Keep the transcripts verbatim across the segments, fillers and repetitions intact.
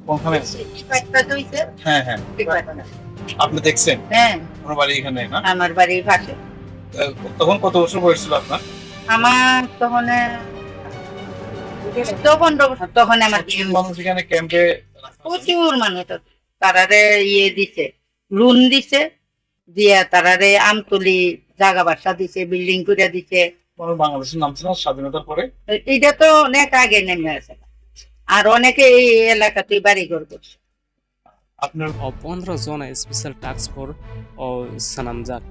কোনখানে? এই পাঁচটা দুইটা। হ্যাঁ, হ্যাঁ। এই পাঁচটা। আপনি দেখছেন? হ্যাঁ। ওনার বাড়ি এখানে, না? আমার বাড়ির পাশে। আহ, তখন কত বছর বয়স ছিল আপনার? আমার তখন, আহ, চোদ্দ পনেরো বছর, তখন আমার প্রচুর মানুষ এখানে ক্যাম্পে রাখা হয়েছে। প্রচুর মানুষ। তারারে ইয়ে দিছে, লোন দিছে, দিয়া তারারে আমতলি জাগা বাসা দিছে, বিল্ডিং করে দিছে। কোনো বাংলাদেশের নাম ছিল স্বাধীনতার পরে? এটা তো অনেক আগে নেমে আছে, আর অনেকে এই এলাকাতেই বাড়ি ঘর করছে। আপনার O pondro jona special task force o swnamjak,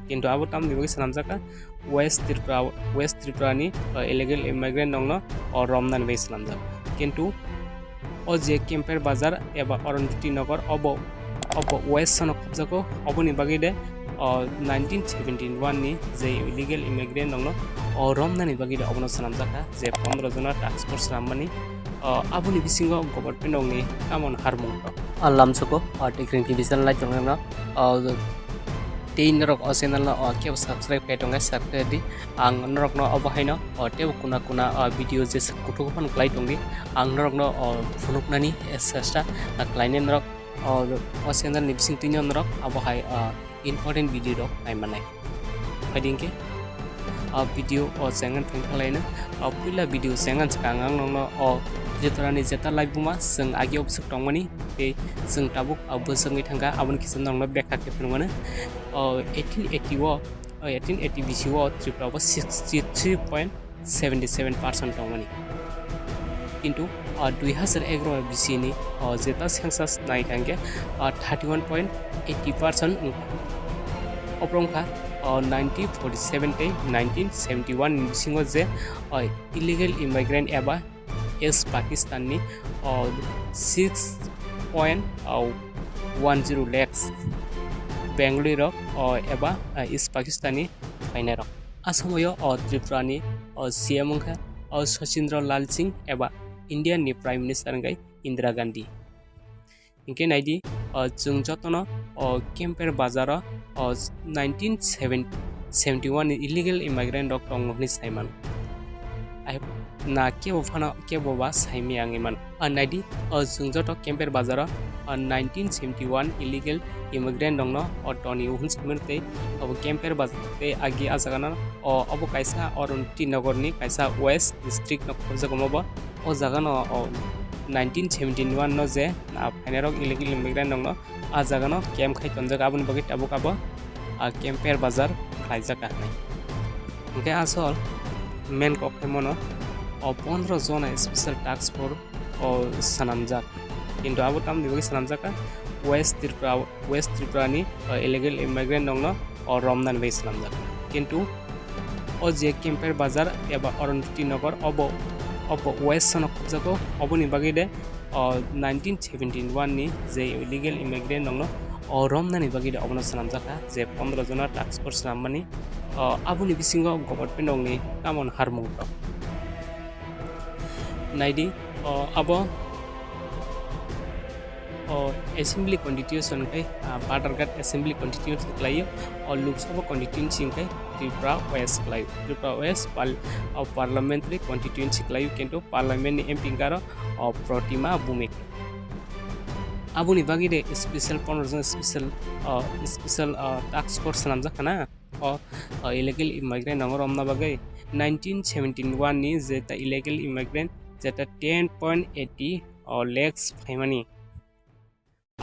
kintu abo tamni bagwi swnamjak kha West Tripura, West Tripura ni, o, illegal immigrant rokno, o, romnani bagwi swnamjak. Kintu o je Kemper Bazar eba Arundhati Nagar obo, obo West sono khopjago, oboni bagwi de, o, nineteen seventy-one ni je illegal immigrant rokno, o, romnani bagwi de obono swnamjak kha je pondro jona task force swnammani, o, aboni bisingo government rokni tamon harmung rok. O lamsoko, o, Tikring T V channel lai tongna, o, tei norok o channel no, o, kebo subscribe kai tongkha, subscribe di. Ang norokno obo haino, o, teibo kuna kuna, o, video je kuthuk phano klai tongdi. Ang norokno, o, phunuknani, eh, chesta, ah, khlainai norok, o, o channel ni bisingtwino norok abo hai, ah, important video rok naimanai. Phaidi hinkhe, o, video o chengman phai khlaino. O, puila video chengman swkang ang nokno, o, Tripura ni jeta laibuma chwng agi obwswk tongmani tei chwng tabuk, o, bwswk wngwi thangkha, aboni kisa norokno bekha khe phunukmano. O, eighteen eighty o, o, eighteen eighty bisi o Tripura bo sixty three point seventy seven percent tongmani. Kintu, ah, dui hazar egaroh bisi ni, ah, jeta census nai thangkhe, ah, thirty one point eighty percent wngkha. Obo wngkha, ah, nineteen forty seven tei nineteen seventy one ni bisingo je, ah, illegal immigrant eba ex Pakistan ni, ah, six point one zero lakhs Bengali rok, ah, eba, ah, ex Pakistan ni phainairok. A somoio o Tripura ni o C M wngkha o Sachindra Lal Singh eba India ni Prime Minister wngkha Indira Gandhi. Hinkhe naidi, o chwng jotono o Kemper Bazar o, o nineteen seventy one ni illegal immigrant rok tongo hwnwi sai mano. Ai, na kebo phano kebo ba saimaya wngwi mano. A naidi, o chwng joto Kemper Bazar o, o nineteen seventy one illegal immigrant rokno o tonwi hwnwi saimano tei obo Kemper Bazar tei agi a jaga no o obo kaisa Arundhati Nagar ni kaisa West District no khobjagamo bo. O jaga no o nineteen seventy one no je na phainairok illegal immigrant rokno a jaga no camp khai tonjak, aboni bagwi tabuk abo, ah, Kemper Bazar khlaijak ka hinwi. Hinkhe asol main kok khe mono o pondro jona special task force o swnamjak. Kintu abo tamni bagwi swnamjak kha West Tripura, West Tripura ni, o, illegal immigrant rokno o romnani bagwi swnamjak. Kintu o je Kemper Bazar eba Arundhati Nagar obo, obo West sono khobjago, oboni bagwi de o nineteen seventy one ni je illegal immigrant rokno o romnani bagwi de obono swnamjak kha je pondro jona task force swnammani, o, aboni bisingo government rokni tamon harmung rok. Naidi, o, abo, o, Assembly Constituency khe, ah, Badharghat Assembly Constituency khlaio, o, Lok Sabha Constituency khe Tripura West khlaio. Tripura West pal-, o, Parliamentary Constituency khlaio, kintu Parliament ni M P wngkha aro, o, Protima Bhumik. Aboni bagwi de special pondro jon special, o, special, o, task force swnamjak khana. O, o, illegal immigrant rokno romna bagwi nineteen seventy one ni jeta illegal immigrant jeta ten point eighty, o, lakhs phaimani.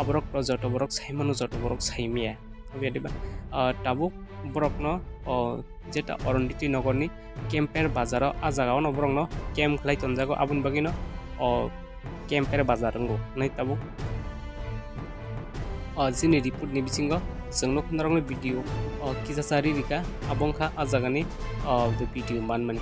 Aborok to joto borok saimano, joto borok saimaya. Obo ya diba? O, tabuk borokno, o, jeta Arundhati Nagar ni Kemper Bazar o, a jaga o no borokno camp khlai tonjago, aboni bagwi no, o, Kemper Bazar wngo hwnwi tabuk. O, chini report ni bisingo chwng nukha norokno video, o, kisa sa ri rikha, abo wngkha a jagani, o, video manmani.